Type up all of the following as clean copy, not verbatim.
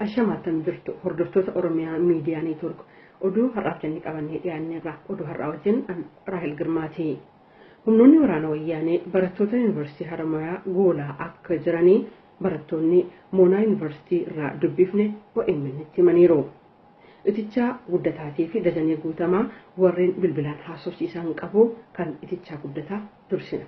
Ashamaatan jirtu hordoftoota Oromiyaa Miidiyaa Neetwoork, oduu har'aaf jennee qabannee dhiyaanneerra. Oduu har'aa wajjin Raahel Girmaati. Humnoonni waraana wayyaanee barattoota Yuunivarsiitii Haramayaa goolaa akka jiranii barattoonni moonaa yuunivarsiitii irraa dubbifne OMN itti himaniiru. Itichaa Guddataatii fi Dajanee Guutamaa warreen bilbilaan haasofsiisan qabu, kan Itichaa Guddataa dursina.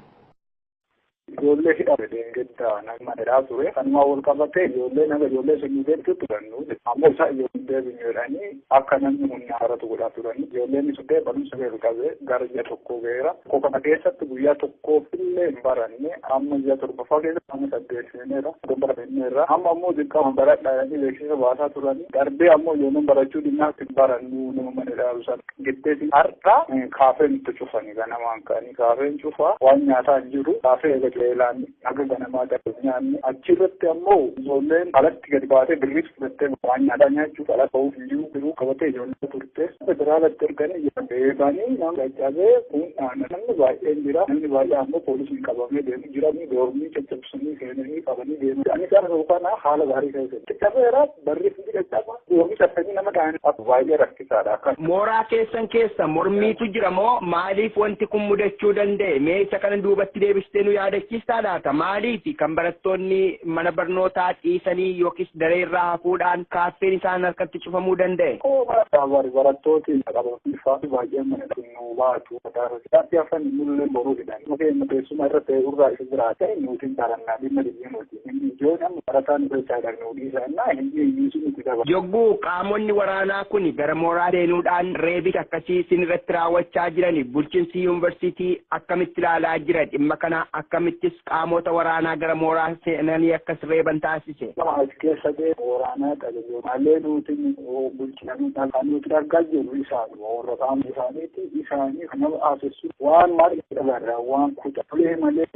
Ijoollee hidhame deengedda nama dheeraa ture. Kanumaan wal qabatee ijoollee nama ijoollee sun beektu turannu. Ammoo isaa ijoollee deebinu akka namni humna haratu godhaa turani. Ijoolleen sun barumsa jalqabee gara ji'a 1 ga'eera. Tokko kana keessatti guyyaa tokkoof illee hin baranne. Amma ji'a 7ffaa keessa amma 8 seeneera. Baranneerra. Amma ammoo dirqama baradhaa beeksisa baasaa turani. Darbee ammoo ijoolleen barachuu dhimmaatti barannu nama mana dhaabu sana. Giddeeti har'a kaafeen itti cufani, ganamaan ka'anii kaafeen cufaa, waan nyaataa hin jiru. Kaafee eega eelaan haga ganamaa ta'e nyaanne. Achirratti ammoo ijoolleen alatti gadi baatee birrii fudhattee waan nyaataa nyaachuuf ala ba'uuf hin jiru, biruu qabatee ijoollee turte. Federaalatti erganii beekanii nama caccabee kun namni baay'een jira. Namni baay'ee ammoo poolisiin qabamee deemu jira. Doormii caccabsanii seenanii qabanii deemu. Ani kana haala gaarii keessa caccabeera, barri hundi caccaba, doormii cabsanii nama ta'an baay'ee rakkisaadha. Mooraa keessan keessa mormiitu jira moo maaliif wanti kun mudachuu danda'e? Mee isa kana duubatti deebistee nu yaadachiistaa laata? Maaliif kan barattoonni mana barnootaa dhiisanii yookiis dareerraa hafuudhaan kaaffeen isaan harkatti cufamuu danda'e? Barattooti qabamanii baay'een mana nu baatu. Isaatti hafan nullee boruu hidhan. Mukkeen teessuma irra ta'e irraa isa jiraate nuti barannaa dhimma dhimma. Inni ijoon amma barataan nu keessaa hidhan nu dhiisannaa hin iyyuu nuti qaba. Yogguu qaamonni waraanaa kun gara mooraa seenuudhaan reebicha akkasii isin irratti raawwachaa jiran, bulchiinsi yuunivarsiitii akkamitti ilaalaa jira dhimma kana? Akkamittis qaamota waraanaa gara mooraa seenanii akkas reeban taasise? As keessa deemu waraanaa qabu malee nuti bulchinanii kan nuti argaa jirru isaan warra qaama isaaniiti, isaanii nama haasessu waan maal dabarra waan kuta tolee malee.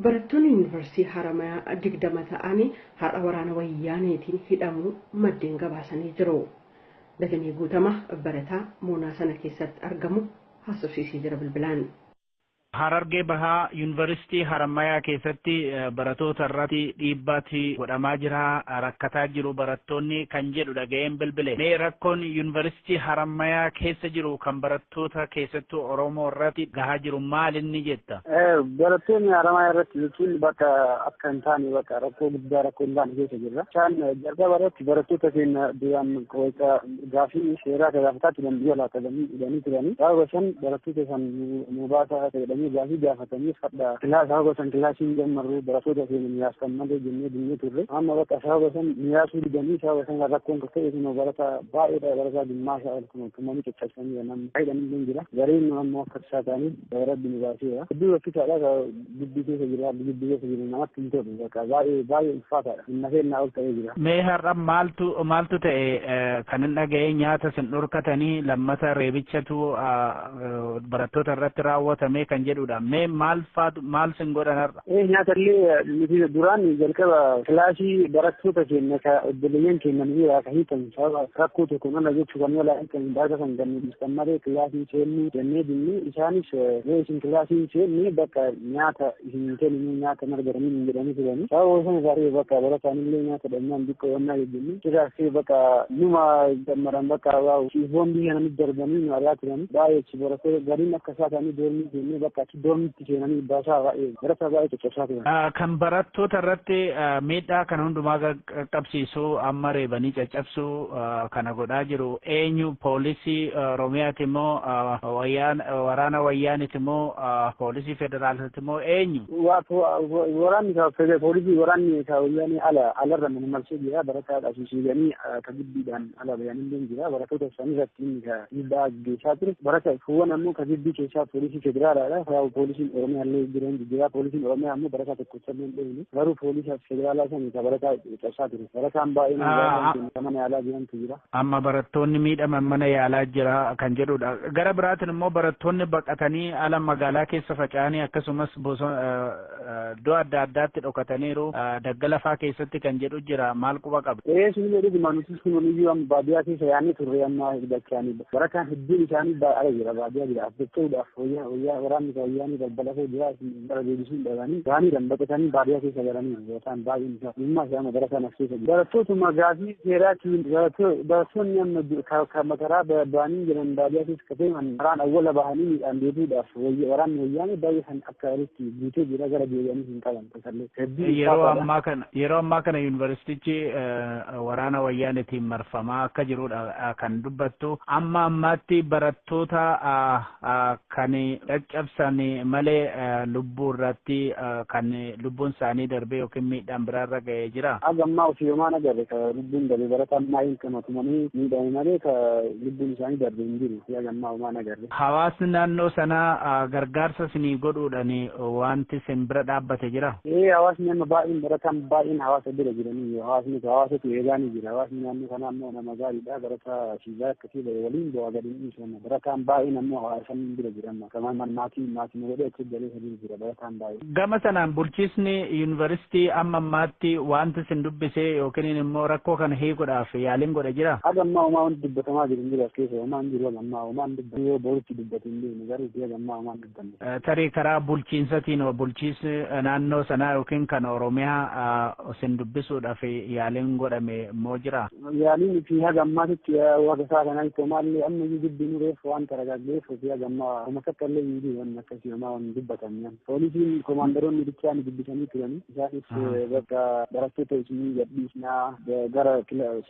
Barattoonni Yuunivarsiitii Haramayaa 20 ta'anii har'a waraana wayyaaneetiin hidhamuu maddeen gabaasanii jiru. Dajanee Guutamaa barataa moonaa sana keessatti argamu haasofsiisee jira bilbilaan. Harargee Bahaa Yuunivarsiitii Harammayaa keessatti barattoota irratti dhiibbaatti godhamaa jira, rakkataa jiru barattoonni kan jedhu dhaga'een bilbile. Mee rakkoon Yuunivarsiitii Harammayaa keessa jiru kan barattoota keessattuu Oromoo irratti gahaa jiru maal inni jetta? Barattoonni Harammayaa irratti jechuun bakka akka hin taane, bakka rakkoo guddaa, rakkoo hin taane keessa jirra. Isaan jalqaba irratti barattoota keenya duraan gaafii seeraa gaafataa turan, biyya laatanii hidhanii turanii. Sababa san barattoota san nu baasaa jedhanii gaafii gaafatanii fadha kilaasa sababa san kilaasiin jammarru barattoota keenya miyaastan malee jennee dinnee turre. Amma bakka sababa san miyaasuu didanii, sababa san rakkoon akka ta'e kun barataa baay'eedha, barataa gimmaashaa ol kun tumanii caccabsanii namni hidhanii hin jira. Gareen ammoo akka isaa ta'anii Rabbi nu baaseera. Hedduu rakkisaadha, dubbii keessa jira, dubbii keessa jiru namatti hin tolu, bakka baay'ee baay'ee ulfaataadha. Humna keenya ol ta'ee jira. Mee har'a maaltu ta'e? Kan hin dhaga'e nyaata sin dhorkatanii, lammata reebichatu barattoota irratti raawwatame kan jedhudha. Mee maal faatu maal sin godhan har'a? Ee, nyaata illee nuti duraan jalqaba kilaasii barattoota keenya ka obboleeyyan keenya nu biraa ka hiikan sababa rakkoo tokko nama jechuu kan walaa hiikan baasa kan gannu dhiistan malee kilaasii seennuu jennee dinne. Isaanis mee isin kilaasii seenne bakka nyaata isin kennu nyaata margaranii hin jedhanii turanii. Sababa sana isaanii bakka barataan illee nyaata dhabnaan xiqqoo yonnaa jejjennu sirraafee bakka numa gammadan bakka boombii kana nutti darbanii nu ari'aa turanii baay'ee. Achi barattoota gariin akka isaa ta'anii doormii seennee bakka achi doormitti seenanii baasaa baay'ee barataa baay'ee caccabsaa turan. Kan barattoota irratti miidhaa kana hundumaa qaqqabsiisu, amma reebanii caccabsuu kana godhaa jiru eenyu? Poolisii Oromiyaati moo waraana wayyaaniti moo poolisii federaalaati moo eenyu? Waraanni poolisii, waraanni wayyaanii ala alarra mana marsee jira. Barataa qabsiisanii ka gibbiidhaan ala bayanii illee jira. Barattoota isaanii irratti inni ka dhiibbaa geessaa ture. Barata fuuwwan ammoo ka gibbii keessaa poolisii federaalaadha. Poolisiin Oromiyaa illee jiran jira. Poolisiin Oromiyaa ammoo barataa tokko illee hin dheeyne, garuu poolisii federaalaa sani ka barataa cabsaa ture. Barataan baay'een mana yaalaa jirantu jira. Amma barattoonni miidhaman mana yaalaa jira kan jedhudha. Gara biraatiin immoo barattoonni baqatanii ala magaalaa keessa faca'anii akkasumas iddoo adda addaatti dhokataniiru daggala faa keessatti kan jedhu jira, maal quba qaba? Ee, sunillee dhuguma, nuti kun iyyuu amma baadiyyaa keessa yaa'anii turre. Amma dachaanii barataan hedduun isaanii ala jira, baadiyyaa jira. Abdachuudhaaf wayyaa waraanni wayyaanii balbala koo jira gara deebisuu hin dhabanii gaanii dambaqatanii baadiyyaa keessa galanii barataan baay'een isaa dhimma isaa barataan as keessa jiru. Barattootuma gaafii seeraatiin barattoonni amma karaa ba'anii jiran baadiyyaa keessa ka deeman karaan awwala bahanii miidhaan deebi'uudhaaf waraanni wayyaanii baay'ee kan akka walitti guutee jira gara deebi'anii hin qaban tasallee. Yeroo ammaa kana yuunivarsiitichi waraana wayyaaneetiin marfamaa akka jirudha kan dubbattu. Amma ammaatti barattoota kan caccabsan malee lubbuu irratti kan lubbuun isaanii darbee yookiin miidhaan biraarra ga'ee jira. Haga ammaa ofii homaan agarre ka lubbuun darbe barataan maayii kan tumanii miidhame malee ka lubbuun isaanii darbe hin jiru. Haga ammaa homaan agarre. Hawaasni naannoo sanaa gargaarsa isinii godhuudhaan wanti isin bira dhaabbate jira? Ee, hawaasni amma baay'een barataan baay'een hawaasa bira jiranii hawaasni hawaasatu eegaa ni jira. Hawaasni naannoo kanaa ammoo nama gaariidha. Barataa fiigaa akkasii bahe waliin bu'aa gadi hin dhiisu. Barataan baay'een ammoo hawaasa bira jira amma. Kama maatii maatii godhee achi galee sadii jira barataan baay'een. Gama sanaan bulchiisni yuunivarsiitii amma ammaatti wanti isin dubbisee yookiin immoo rakkoo kana hiikuudhaaf yaaliin godhe jira? Haga ammaa homaa wanti dubbatamaa jiru hin jiru as keessa homaa hin jiru. Haga ammaa homaa hin dubbatu yoo boritti dubbatu hin beeknu garuu haga ammaa homaa hin dubbanne. Tarii karaa bulchiinsatiin bulchiinsi naannoo sanaa yookiin kan Oromiyaa isin dubbisuudhaaf yaaliin godhame immoo jira? Yaaliin fi haga ammaatitti waga isaa kanaa homaallee amma iyyuu dubbiin reef waan taragaaggeef fi haga ammaa homa takka illee hin jiru wanni akkasii homaa waan dubbatan. Poolisiin koomaandaroonni bichaan dubbisanii turanii isaanis bakka barattoota isinii gadhiisnaa gara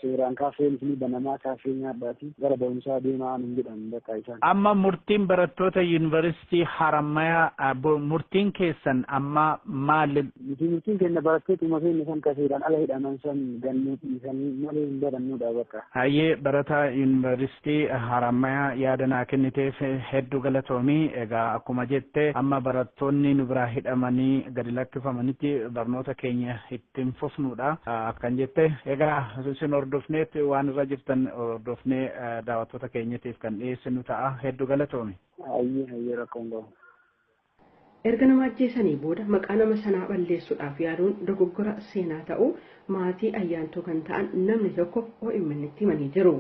seeraan kaafeen isinii banamaa kaafee nyaadhaati gara barumsaa deemaa nun jedhan bakka isaan. Amma murtiin barattoota yuunivarsiitii Harammayaa murtiin keessan amma maali? Nuti murtiin keenya barattootuma keenya san ka seeraan ala hidhaman san gannuu dhiisanii malee hin barannuudha bakka. Hayyee, barataa yuunivarsiitii Harammayaa yaada naa kenniteef hedduu galatoomii. Egaa akkuma jette amma barattoonni nu biraa hidhamanii gadi lakkifamanitti barnoota keenya ittiin fufnuudha akkan jette. Egaa isin hordofneet waan irra jirtan hordofnee daawwattoota keenyatiif kan dhiyeessinu ta'a. Hedduu galatoomi. Hayyee, hayyee, rakkoon qabu. Erga nama ajjeesanii booda maqaa nama sanaa balleessuudhaaf yaaduun dogoggora seenaa ta'uu maatii Ayyaantuu kan ta'an namni tokko OMN itti himanii jiru.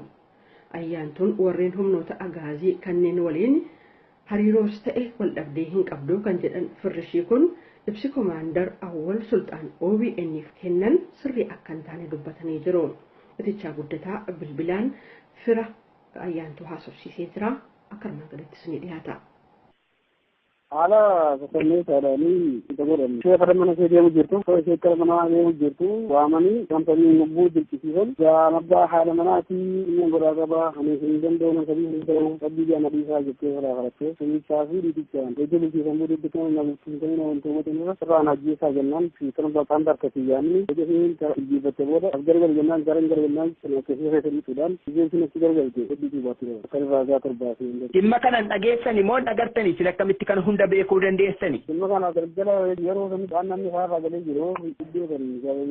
Ayyaantuun warreen humnoota agaazii kanneen waliin hariiroos ta'e waldhabdee hin qabdu kan jedhan firrishii kun ibsi Komaandar Awwal Sulxaan OBN'if kennan sirrii akka hin taane dubbatanii jiru. Itichaa Guddataa bilbilaan fira Ayyaantuu haasofsiisee jira. Akka armaan gaditti ni dhiyaata. Haala sasanneessaadhaanii isa godhan. Ishee fara mana ishee deemu jirtu, osoo ishee gara mana deemu jirtu waamanii kamtanii lubbuu dirqisiisan. Jaan abbaa haadha manaati inni godhaa qaba. Ani hin danda'u, nama sadii hin ta'u qabbii jaan dhiisaa jettee fara farattee sunichaa fi dhiitichaan ejja bulchiisan booda itti nama bulchiisanii nama wantoota irra sirraan ajjeesaa jennaan fi kan bakkaan harkatti yaamni ija isheen ijjiifatte booda as gargar jennaan gara hin jennaan sana akkasii keessatti isheen sun achi gargalte hedduu baatti kan irraa gaa torbaa fi Dhimma kanan dhageessani moo dhagartani? Isin akkamitti kan hunda beekuu dandeessani? Dhimma kana galgala yeroo san waan namni isaarraa galee jiru iddoo kan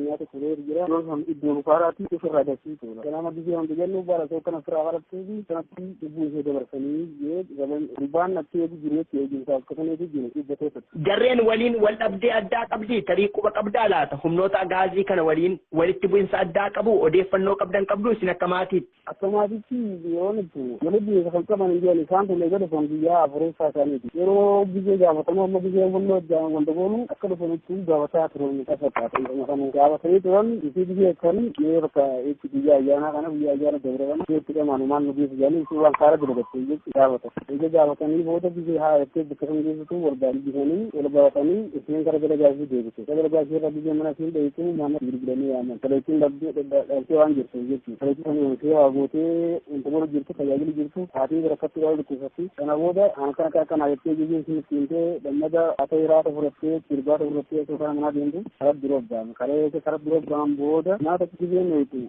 nyaata turee jira. Yeroo san iddoo mukaaraatti ofirraa dachii tura. Ganama biyya wanti jennu bara tokko kan ofirraa barattuu fi sanatti lubbuu ishee dabarsanii jee gaban gubbaan achi eegu jiru jechuudha eegumsaaf akkasuma eegu jiru dhibba keessatti. Jarreen waliin wal dhabdee addaa qabdi tarii quba qabdaa laata? Humnoota agaazii kana waliin walitti bu'insa addaa qabu odeeffannoo qabdan qabdu isin akka maatiitti? Akka maatiitti yeroo nuti walitti bu'insa kan qaban hin jiran. Isaan kun eega dhufan guyyaa afureessaa isaaniiti. Yeroo gizee gaafatamu amma gizee wannoo wanta goonu akka dhufanitti gaafataa turan fakkaata. Kan gaafatanii turan isii gizee kan yoo bakka itti guyyaa ayyaanaa kana guyyaa ayyaana dabra kana itti dhamaanu maal nu geessu jedhanii isii waan kaara dura gochuu jechuudha gaafata. Eega gaafatanii booda gizee haa jettee bakka sun geessitu wal baay'isanii wal gaafatanii isheen gara gara gaafii deebise. Gara gaafii irra gizee mana isheen dheeytu mana bilbilanii yaaman. Kaleetiin dhabdee waan jirtu jechuudha. Kaleetiin sana ishee waa gootee wanta godhu jirtu tajaajila jirtu haatii rakkattuu waan dhukkubsatti. Kana booda kan akka akkanaa jettee gizee isheen itti himtee lammata haa raata fudhattee sirbaata fudhattee osoo karaa manaa deemtu karaa biroo ba'ame. Karaa karaa biroo ba'an booda nyaata gizeen dheeytu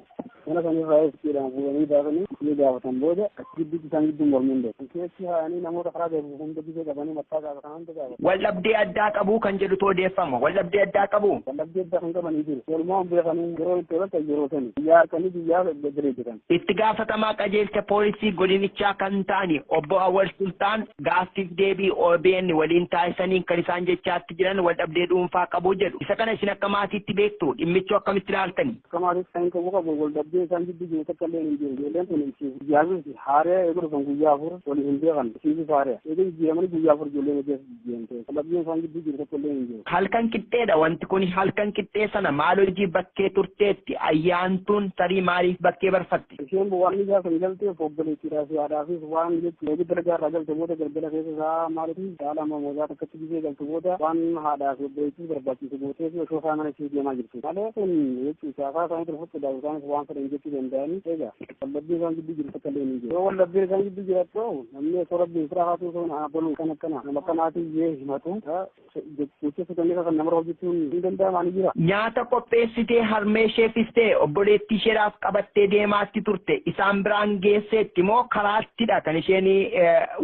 mana sanirraa ibsiidhaan fuudhanii baasanii ishee gaafatan booda achi gidduutti isaan gidduun mormuun dha. Keessi haanii namoota karaa darbu hunda gizee qabanii mattaa gaafatan hunda gaafatan. Wal dhabdee addaa qabuu kan jedhutu odeeffama. Wal dhabdee addaa qabu. Wal dhabdee addaa kan qabanii jiru. Walumaa beekanii yeroo itti oolan yeroo sani. Guyyaa harkanii guyyaa jireessitan. Itti gaafatamaa qajeelcha poolisii godinichaa kan ta'ani obbo Awwal Sultaan gaaffiif deebii OBN waliin taasisaniin kan isaan jechaatti jiran wal dhabdee dhuunfaa qabu jedhu. Isa kana isin akka maatiitti beektu dhimmichoo akkamitti ilaaltani? Akka maatiitti kan qabu qabu wal dhabdee Wallabdee isaan gidduu jiru takka illee hin jiru. Ijoolleen kun ijaarsus haaree eeguu dhufan guyyaa 4 waliin hin beekan. Isiisis haaree. Eeguu jijjiiramanii guyyaa 4 ijoolleen keessa jijjiiramte. Wallabdeen isaan gidduu jiru tokko illee hin jiru. Halkan qixxeedha wanti kun halkan qixxee sana maal hojii bakkee turteetti ayyaantuun tarii maaliif bakkee barfatte? Isheen waan isaa kan galteef obboleettiidhaa fi haadhaafis waan jechuudha. Eeguu dalagaa irraa galte booda galgala keessa isaa maaliif haala mamootaa takkatti gisee galte booda waan haadhaa fi obboleettiif barbaachisu gootee fi osoo isaa mana ishee deemaa jirtu. Malee kun jechuudha siyaasaa isaanii tolfachuudhaaf isaanis waan fedhan jechuu danda'anii egaa wallabbiin isaan gidduu jiru takka illee hin jiru. Yoo wallabbiin isaan gidduu jiraattu namni osoo rabbiin fira haatu osoo naa boluu kan akkana nama akkanaatiif jee himatu jecha suukanneessa kan namarra hojjechuun hin danda'amaa ni jira. Nyaata qopheessitee harmee isheefis ta'e obboleettii isheedhaaf qabattee deemaatti turte isaan biraan geesseetti moo karaattidha kan isheen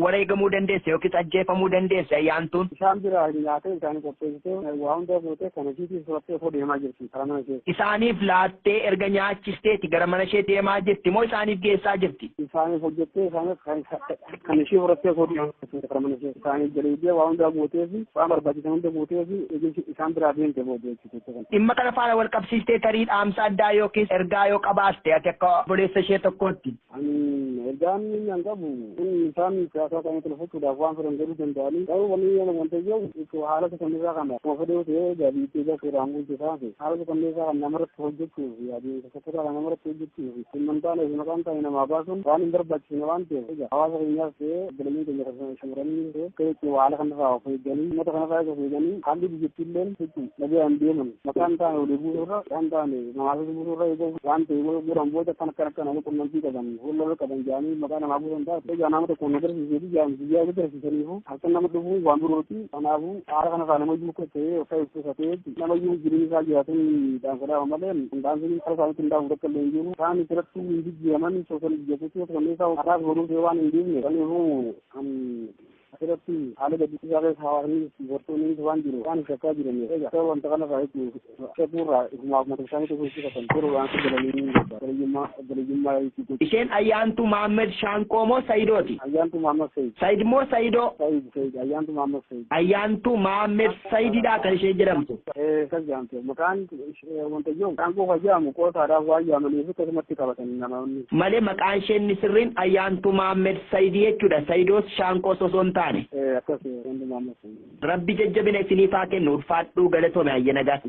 wareegamuu dandeesse yookiis ajjeefamuu dandeesse ayyaantuun? Isaan bira nyaata isaanii qopheessitee waa hunda gootee kan ishiitiif fudhattee osoo deemaa jirti karaa mana ishee. Isaaniif laattee erga nyaachisteeti gara mana ishee deemaa jirti moo isaaniif geessaa jirti? Isaaniif hojjettee isaaniif kan ishee fudhattee osoo deemaa jirti karaa mana ishee. Isaaniif jaleeddee waa hunda gootee fi waan barbaachisan hunda gootee fi isaan biraa deemte booda jechuudha. Dhimma kana faana wal qabsiistee tarii dhaamsa addaa yookiis ergaa yoo qabaatte ati akka obboleessa ishee tokkootti. Ani ergaan inni an qabu kun isaan siyaasaa isaanii tolfachuudhaaf waan fedhan godhuu danda'anii garuu wanni wanta jiru haala suukanneessaa kana akkuma fedhee ta'ee gabiittee egaa seeraan bulchisaa fi haala suukanneessaa kan namarratti hojjechuuf adeemsa sokkotaa kan namarratti hojjechuuf dhimma hin taane fi maqaan taane namaa baasuun waan hin barbaachisne waan ta'eef egaa hawaasa keenyaas ta'ee obboleeyyiin keenya shamarranii ta'ee akka jechuun haala kanarraa of eegganii uummata kanarraa of eegganii haalli biyyattiilleen jechuun nagayaan deeman maqaan taane olii buusurra waan taane namaaf buusurra eeguu waan ta'e godhan booda kan akkana akkana wal qunnamtii qaban wal qaban jedhanii maqaa namaa buusan taate egaa nama tokko na agarsiisee fi biyyaa agarsiisaniifu halkan nama dhufuu waan birooti. Kanaafuu haala kanarraa nama iyyuu ta'ee of ibsatee nama iyyuu jireenya isaa jiraatuun dhaamsadhaama malee dhaamsni kara isaaniitti hin dhaamu takka illee hin jiru. Isaan irratti hin jijjiiraman soosal jechuun kanneen isaa har'aas godhuu ta'ee waan hin deemne kanaafuu asirratti haala gaddisiisaa keessa hawaasni dubartoonni waan jiru waan shakkaa jiran egaa wanta kanarraa jechuun shakkuurraa ifumaaf mata isaanii tokko ibsatan yeroodhaan galanii obboleeyyummaa jechuudha. Isheen Ayyaantuu Maammed Shaanqoo moo Sayidooti? Ayyaantuu Maammed Sayid. Sayid moo Sayidoo? Sayid Sayid Ayyaantuu Maammed Sayid. Ayyaantuu Maammed Sayididha kan isheen jedhamtu. Akkas jedhamte maqaan wanta jiru Shaanqoo kan jedhamu qoosaadhaaf waan yaamaniif akkasumatti qabatan namoonni. Malee maqaan isheen inni sirriin Ayyaantuu Maammed Sayidii jechuudha. Sayidoos Shaanqoos osoo hin taane. Akkas Ayyaantuu Maammed Sayid. Rabbi jajjabina isiniif haa kennu ulfaadhuu galatoome ayya nagaa.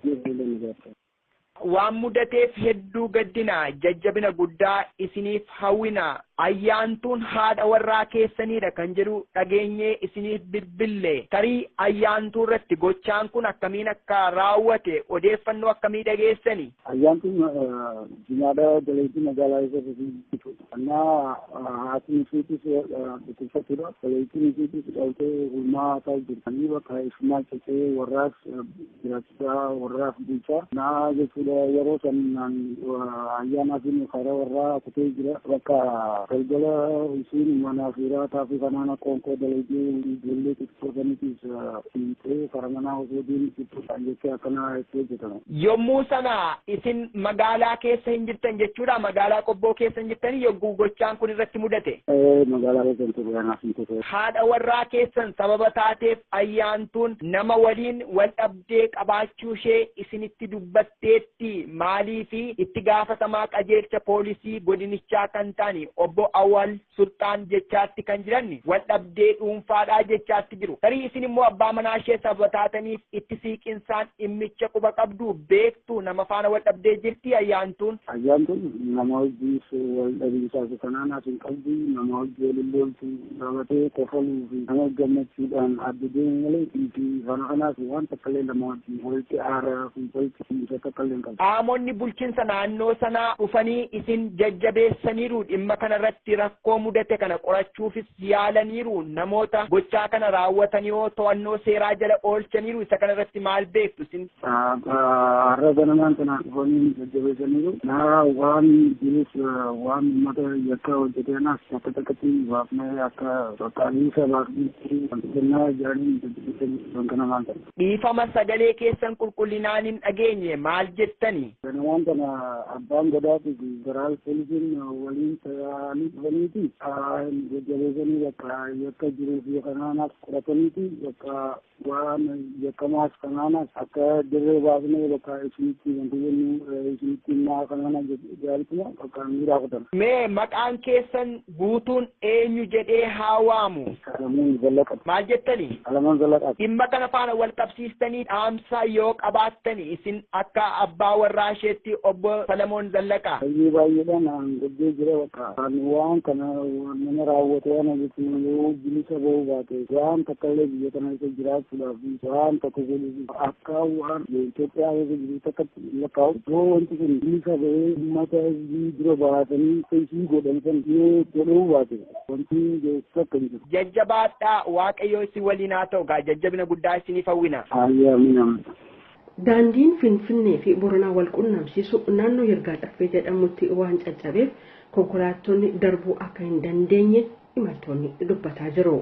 Waan mudateef hedduu gaddina jajjabina guddaa isiniif hawwina ayyaantuun haadha warraa keessaniidha kan jedhu dhageenyee isiniif bilbille tarii ayyaantuu irratti gochaan kun akkamiin akka raawwate odeeffannoo akkamii dhageessani? Ayyaantuun jimaadha galeetii magaalaa keessatti jechuudha. Annaa haati isheetis dhukkubsattuudha. Galeetiin isheetis dhaltee ulmaa ta'u jirtanii bakka ishumaa cecee warraaf jiraachisaa warraaf bulchaa naa jechuudha. Yeroo san ayyaanaa fi karaa warraa kutee jira bakka galgala isiin manaa fi raataa fi kanaana qoonqoo dalagee ijoollee xixiqqoo saniitiif fiixee karaa manaa osoo deemu xixiqqoodhaan jechuu akkana itti hojjetama. Yommuu sana isin magaalaa keessa hin jirtan jechuudha magaalaa Qobboo keessa hin jirtanii yogguu gochaan kun irratti mudate? Magaalaa keessa hin turre kanaaf hin turre. Haadha warraa keessan sababa taateef ayyaantuun nama waliin wal dhabdee qabaachuu ishee isinitti dubbatteetti maalii fi itti gaafatamaa qajeelcha poolisii godinichaa kan ta'ani obbo Awwal Sultaan jechaatti kan jiran wal dhabdee dhuunfaadhaa jechaatti jiru. Tarii isin immoo abbaa manaa ishee sababa taataniif itti siiqinsaan dhimmicha quba qabdu beektu nama faana wal dhabdee jirti ayyaantuun? Ayyaantuun nama hojii wal dhabiinsaa fi kanaan as hin qabdu nama hojii waliin loltu rabatee kofaluu fi nama gammachuudhaan adda deemu malee fi kana kanaas waan takka illee nama wajjin walitti aaraa fi walitti fiinsa takka illee hin qabdu. Qaamonni bulchiinsa naannoo sanaa dhufanii isin jajjabeessaniiru dhimma kanarratti rakkoo mudate kana qorachuufis yaalaniiru namoota gochaa kana raawwatanii yoo to'annoo seeraa jala oolchaniiru isa kanarratti maal beektu isin? Har'a ganamaan kana dhufanii jajjabeessaniiru. Naa waan jirus waan uummata yakka hojjetee naas takka takkatti baafnee akka qaqqaaliisa baafnee kennaa jiranii jajjabeessanii ganamaan kana. Dhiifama sagalee keessan qulqullinaan hin dhageenye maal jettani? Ganamaan kana abbaan gadaatii fi federaal poolisiin waliin ta'anii dhufaniiti jajjabeessanii bakka yakka jiruu fi kanaanaas qorataniiti bakka waan yakkamaas kanaanaas akka dirree baafnee bakka isinitti wanti jennu isinitti himaa kanaana jaalituma bakka nu raafatan. Mee maqaan keessan guutuun eenyu jedhee haa waamu? Salamuun Zallaqaa. Maal jettani? Salamuun Zallaqaa. Dhimma kana faana wal qabsiistanii dhaamsa yoo qabaattani isin akka abbaa warraa isheetti obbo Salamoon Zallaqaa. Baay'ee baay'eedhaan aan gaddee jira bakka waan kana nama raawwatu waan hojjetu yoo bilisa ba'uu baate waan takka illee biyya kana keessa jiraachuudhaaf waan tokko godhuuf akka waan Itoophiyaa keessa jiru takkatti lakkaa'u yoo wanti kun bilisa ba'ee uummata hizbii dura baasanii isii godhan san yoo godhuu baate wanti takka hin jiru. Jajjabaadhaa Waaqayyo isin waliin haa ta'u gaa jajjabina guddaa isiniif hawwina. Ayyaa amiin. Daandiin Finfinnee fi Boranaa wal qunnamsiisu naannoo Yirgaa Caffee jedhamutti waan caccabeef konkolaattonni darbuu akka hin dandeenye imaltoonni dubbataa jiru.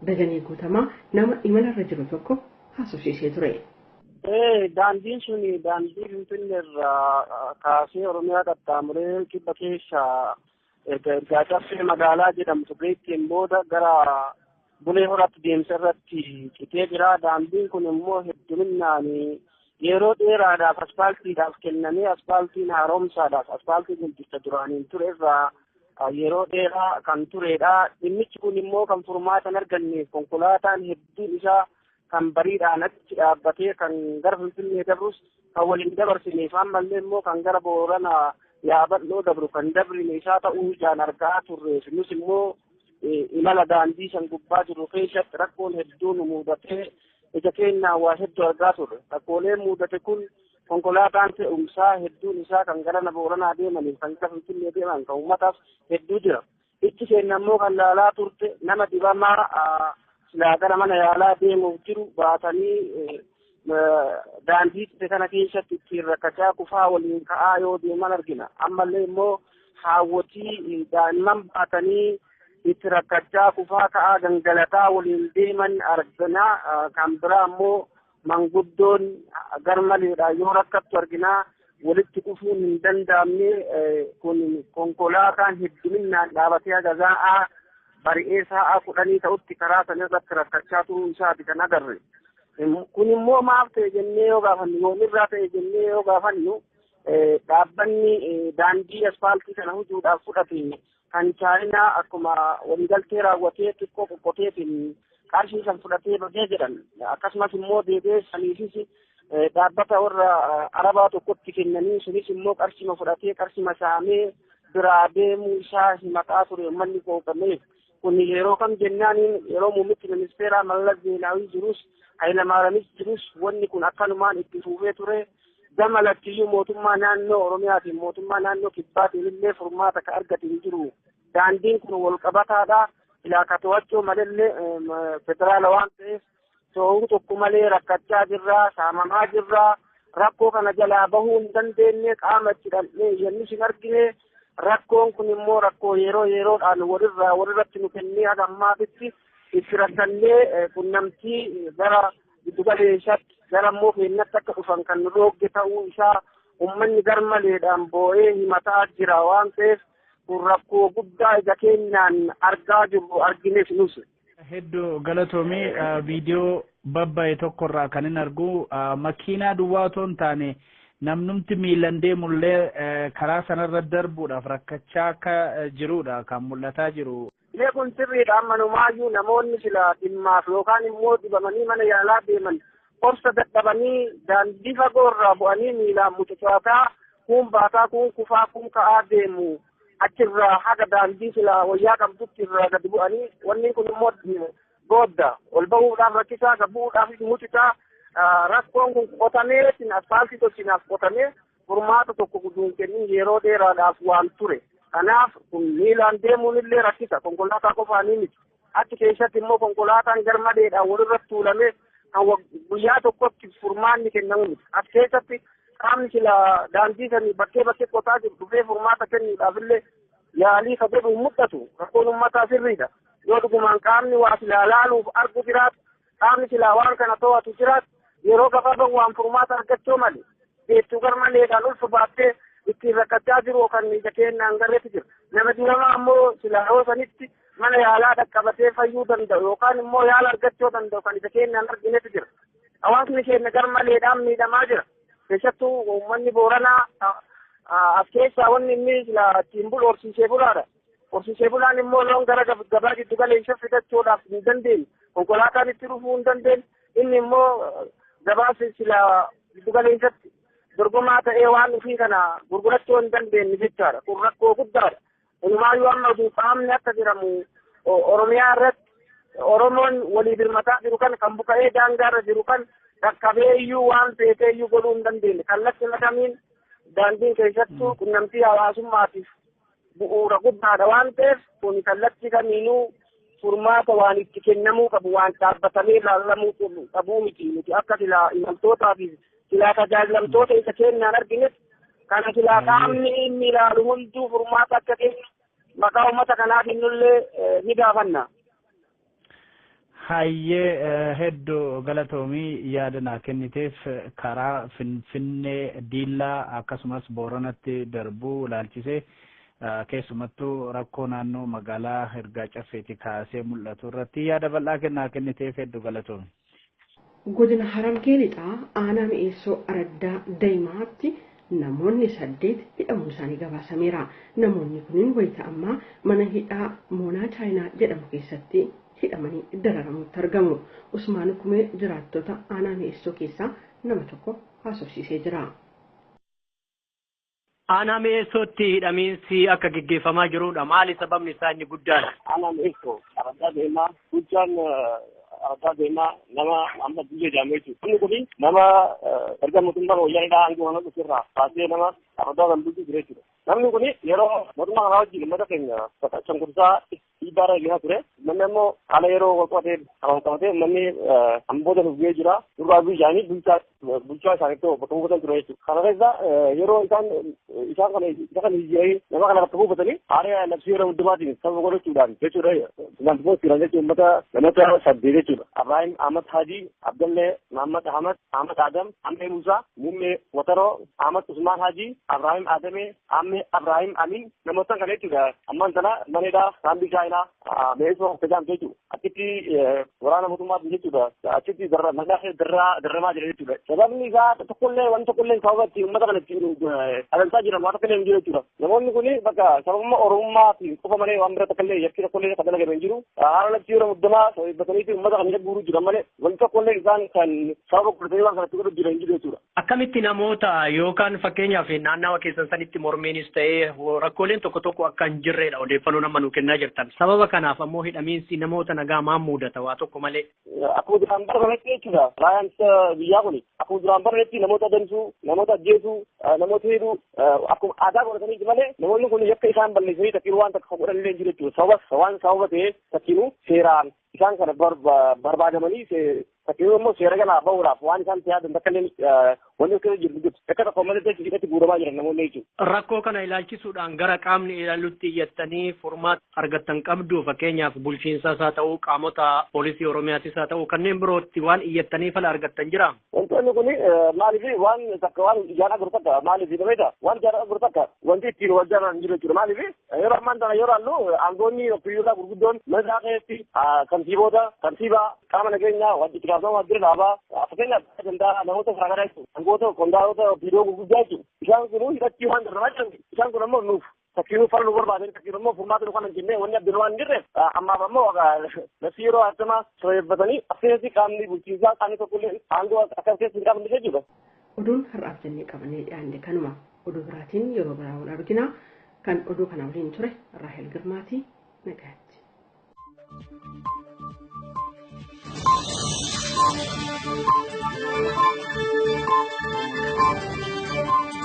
Dajanee Guutamaa nama imalarra jiru tokko haasofsiisee ture. Daandiin sun daandii Finfinnee irraa kaasee Oromiyaa qaxxaamuree kibba keessa erga Yirgaa Caffee magaalaa jedhamtu geetteen booda gara Bulee Horaatti deemsa irratti citee jira. Daandiin kun immoo hedduminaan yeroo dheeraadhaaf asfaaltiidhaaf kennamee asfaaltiin haaromsaadhaaf asfaaltii guddicha duraaniin ture irraa yeroo dheeraa kan turedha. Dhimmichi kun immoo kan furmaata hin arganneef konkolaataan hedduun isaa kan bariidhaan achi dhaabbatee kan gara Finfinnee dabrus kan waliin dabarsineef ammallee immoo kan gara Booranaa Yaaballoo dabru kan dabrine isaa ta'uu ijaan argaa turreef nus immoo imala daandii san gubbaa jiru keessatti rakkoon hedduun mudatee ija keenyaan waa hedduu argaa turre. Rakkooleen mudate kun konkolaataan fe'umsaa hedduun isaa kan gara Booranaa deemaniif kan gara Finfinnee deeman kan uummataaf hedduu jira. Itti keenya immoo kan laalaa turte nama dhibamaa silaa gara mana yaalaa deemuuf jiru baatanii daandii kana keessatti ittiin rakkachaa kufaa waliin ka'aa yoo deeman argina. Ammallee immoo haawwotii daa'imman baatanii itti rakkachaa kufaa ka'aa gangalataa waliin deeman argina. Kan biraa immoo manguddoon garmaleedha yoo rakkattu argina. Walitti dhufuun hin danda'amne kun konkolaataan hedduminaan dhaabatee haga sa'a bari'ee sa'a 10 ta'utti karaa sana irratti rakkachaa turuu isaati kan agarre. Kun immoo maaf ta'e jennee yoo gaafannu yoomirraa ta'e jennee yoo gaafannu dhaabbanni daandii asfaaltii kana hojuudhaaf fudhate kan Chaayinaa akkuma waliigaltee raawwatee xiqqoo qoqqoteetiin qarshii san fudhatee badee jedhan. Akkasumas immoo deebi'ee saniifis dhaabbata warra Arabaa tokkotti kennanii sunis immoo qarshima fudhatee qarshima saamee biraa deemuu isaa himataa ture uummanni qooqameef. Kun yeroo kam jennaan yeroo muummichi ministeeraa Mallas Zeenaawii jirus Hayilamaariyamis jirus wanni kun akkanumaan itti fufee ture. Gama lakkiyyuu mootummaa naannoo Oromiyaatiin mootummaa naannoo Kibbaatiin illee furmaata ka argate hin jiru. Daandiin kun wal qabataadha. Silaa ka to'achuu malallee federaala waan ta'eef to'uu tokko malee rakkachaa jirra, saamamaa jirra. Rakkoo kana jalaa bahuu hin dandeenye qaama itti dhal'ee yennus hin argine. Rakkoon kun immoo rakkoo yeroo yeroodhaan walirraa walirratti nu kennee haga ammaatitti itti rakkannee qunnamtii gara giddugaleessatti gara immoo keenyatti akka dhufan kan nu dhoogge ta'uu isaa uummanni garmaleedhaan boo'ee himataa jira waan ta'eef kun rakkoo guddaa ija keenyaan argaa jirru argines nus. Hedduu galatoomii viidiyoo babba'e tokkorraa kan hin argu makiinaa duwwaa otoo hin taane namnumti miilan deemullee karaa sanarra darbuudhaaf rakkachaa akka jirudha kan mul'ataa jiru. Mee kun sirriidha amma numaayyuu namoonni sila dhimmaaf yookaan immoo dhibamanii mana yaalaa deeman qorsa dadhabanii daandii fagoo irraa bu'anii miilaan mucucaataa kun baataa kun kufaa kun ka'aa deemu achirraa haga daandii sila wayyaa qabdutti irraa gadi bu'anii wanni kun immoo boodda ol bahuudhaaf rakkisaa gad bu'uudhaaf mucucaa rakkoon kun qotamee asfaaltii tolchinaaf qotamee furmaata tokko guduun kennin yeroo dheeraadhaaf waan ture. Kanaaf kun miilaan deemuun illee rakkisa konkolaataa qofaanii miti. Achi keessatti immoo konkolaataan garmaleedhaan walirratti tuulamee kan guyyaa tokkotti furmaanni kennamu miti. As keessatti qaamni sila daandii sanii bakkee bakkee qotaa jiru dhufee furmaata kennuudhaaf illee yaalii ka godhu hin mul'atu. Rakkoon uummataa sirriidha. Yoo dhugumaan qaamni waa silaa laaluuf argu jiraatu, qaamni silaa waan kana to'atu jiraatu, yeroo gabaabaa waan furmaata argachuu malee beektuu garmaleedhaan ulfa baattee ittiin rakkachaa jiru kan ija keenyaan garreetti jira. Nama dhibamaa ammoo silaa yoo sanitti mana yaalaa dhaqqabatee fayyuu danda'u yookaan immoo yaala argachuu danda'u kan isa keenyaan arginetu jira. Hawaasni keenya garmaleedhaan miidhamaa jira. Keessattuu uummanni Booranaa as keessaa wanni inni silaa ittiin bulu horsiisee bulaadha. Horsiisee bulaan immoo loon gara gabaa giddu galeessa fidachuudhaaf hin dandeenye. Konkolaataan itti dhufuu hin dandeenye. Inni immoo gabaa silaa giddu galeessatti dorgomaa ta'ee waan ofii kana gurgurachuu hin dandeenye jechaadha. Kun rakkoo guddaadha. Inumaayyuu amma osoo qaamni akka jedhamu Oromiyaa irratti Oromoon walii birmataa jiru kan kan buqa'ee daangaarra jiru kan dhaqqabeeyyuu waan feeteeyyuu godhuu hin dandeenye. Kallattii makamiin daandiin keessattuu qunnamtii hawaasummaatiif bu'uura guddaadha waan ta'eef kun kallattii kamiinuu furmaata waan itti kennamuu qabu waan dhaabbatamee ilaalamuu qabuu miti. Nuti akka silaa imaltootaa fi silaa tajaajilamtoota isa kennaan arginetti kana silaa qaamni inni ilaalu hunduu furmaata akka kennu maqaa uummata kanaaf innullee ni gaafanna. Hayyee hedduu galatoomii yaada naa kenniteef karaa Finfinnee Diillaa akkasumas Booranatti darbuu ilaalchisee keessumattuu rakkoo naannoo magaalaa Hirgaa Caffeetti kaasee mul'atu irratti yaada bal'aa kennaa kenniteef hedduu galatoomii. Godina Harargee Lixaa aanaa mi'eessoo Araddaa Daayimaatti namoonni 8 hidhamuun isaanii gabaasameera. Namoonni kunneen wayita ammaa mana hidhaa Moonaa Chaayinaa jedhamu keessatti hidhamanii dararamutti argamu. Usmaan Kumee jiraattota aanaa mi'eessoo keessaa nama tokko haasofsiisee jira. Aanaa mi'eessootti hidhamiinsi akka geggeeffamaa jirudha. Maali sababni isaa inni guddaan? Aanaa mi'eessoo Araddaa Daayimaa guddaan Araddaa Daayimaa nama amma biyya jedhamu jechuudha. Namni kun nama erga mootummaan wayyaanidhaa hanga waan dhufeerraa kaasee nama araddaa kan bulchu ture jechuudha. Namni kun yeroo mootummaa kanaa wajjin uummata keenya cunqursaa dhiibbaa irra gahaa ture. Namni ammoo haala yeroo wal qabatee kan qabatee namni amboota nuuf ga'ee jira. Durraa biyya isaanii bulchaa isaanii ta'u bakka buufatan ture jechuudha. Kana keessa yeroo isaan isaan kana isa kana jijjiiranii nama kana bakka buufatanii haala labsii yeroo hundumaatiin sababa godhachuudhaan jechuudha. Wantoota jiran jechuudha uummata namoota 8 jechuudha. Abrahaim Ahmad Haji, Abdallee Muhammad Ahmad, Ahmad Adam, Ammee Musaa, Muummee Wataroo, Ahmad Usmaan Haji, Abrahaim Adamee, Ammee Abrahaim Amin namoota kana jechuudha. Ammaan tana maneedhaa saambii Chaayinaa mi'eessoo hojjetan jechuudha. Achitti waraana mootummaatiin jechuudha. Achitti maqaa darramaa jira jechuudha. Sababni isaa tokkollee wanti tokkollee sababa itti uummata kana ittiin adamsaa jiran waan tokkollee hin jiru jechuudha. Namoonni kun bakka sababuma Oromummaa qofa malee waan bira tokkollee yakki tokkollee kan dalagame hin jiru. Haala labsii yeroo muddamaa sababeeffatanii uummata kana guuruu jiran malee wanti tokkollee isaan kan sababa godhatanii waan kanatti godhu jiran hin jiru jechuudha. Akkamitti namoota yookaan fakkeenyaaf naannawa keessan sanitti mormiinis ta'ee rakkooleen tokko tokko akka hin jirredha odeeffannoo nama nuu kennaa jirtan. Sababa kanaaf ammoo hidhamiinsi namoota nagaa maal mudata waa tokko malee. Akkuma duraan barbadetti jechuudha. Raayaan biyyaa kun akkuma duraan barbadetti namoota adamsuu, namoota ajjeesuu, namoota hidhuu akkuma aadaa godhataniiti malee namoonni kun yakka isaan balleessanii takkiinuu waan takka godhan illee hin jiru jechuudha. Sababa waan sababa ta'ee takkiinuu seeraan isaan kana barbaadamanii fakkiin immoo seera kana bahuudhaaf waan isaan yaadan bakka illee wanti keessa jiru jirtu akka tokko malee hidhatti guuramaa jiran namoonni jechuudha. Rakkoo kana ilaalchisuudhaan gara qaamni ilaalutti iyyattanii furmaata argattan qabdu fakkeenyaaf bulchiinsaas haa ta'u qaamota poolisii Oromiyaatis haa ta'u kanneen birootti waan iyyattanii fala argattan jira. Wantoonni kun maaliif waan takka waan ijaan agarru takka maaliif jedhameeta waan ijaan agarru takka wanti ittiin wal jaalan jiru jechuudha maaliif yeroo ammaan tana yeroo allu aangoonni ofiyyuudhaa gurguddoon mana keessatti kantiiboota kantiibaa qaama nageenyaa wanti itti gaafatamu waajjira dhaabaa fakkeenyaaf danda'a namoota garaagaraa jechuudha aangoota qondaalota biiroo gurguddaa jechuudha isaan kun hidhachii waan darbamaa jiran isaan kun ammoo nuuf fakkiinuu fala nu barbaadan fakkiin immoo furmaata nu kana jennee wanni abdiin waan hin jirreef ammaaf ammoo nafsi yeroo akkama sababeeffatanii as keessatti qaamni bulchiinsaa qaamni tokkollee aangoo akkas keessatti hin qabne jechuudha. Oduun har'aaf jennee qabannee dhiyaanne kanuma oduu biraatiin yeroo biraa wal argina kan oduu kana waliin ture Raahel Girmaatii nagaatti.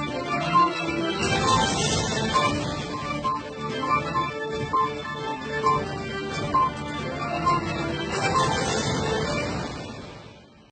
Thank you.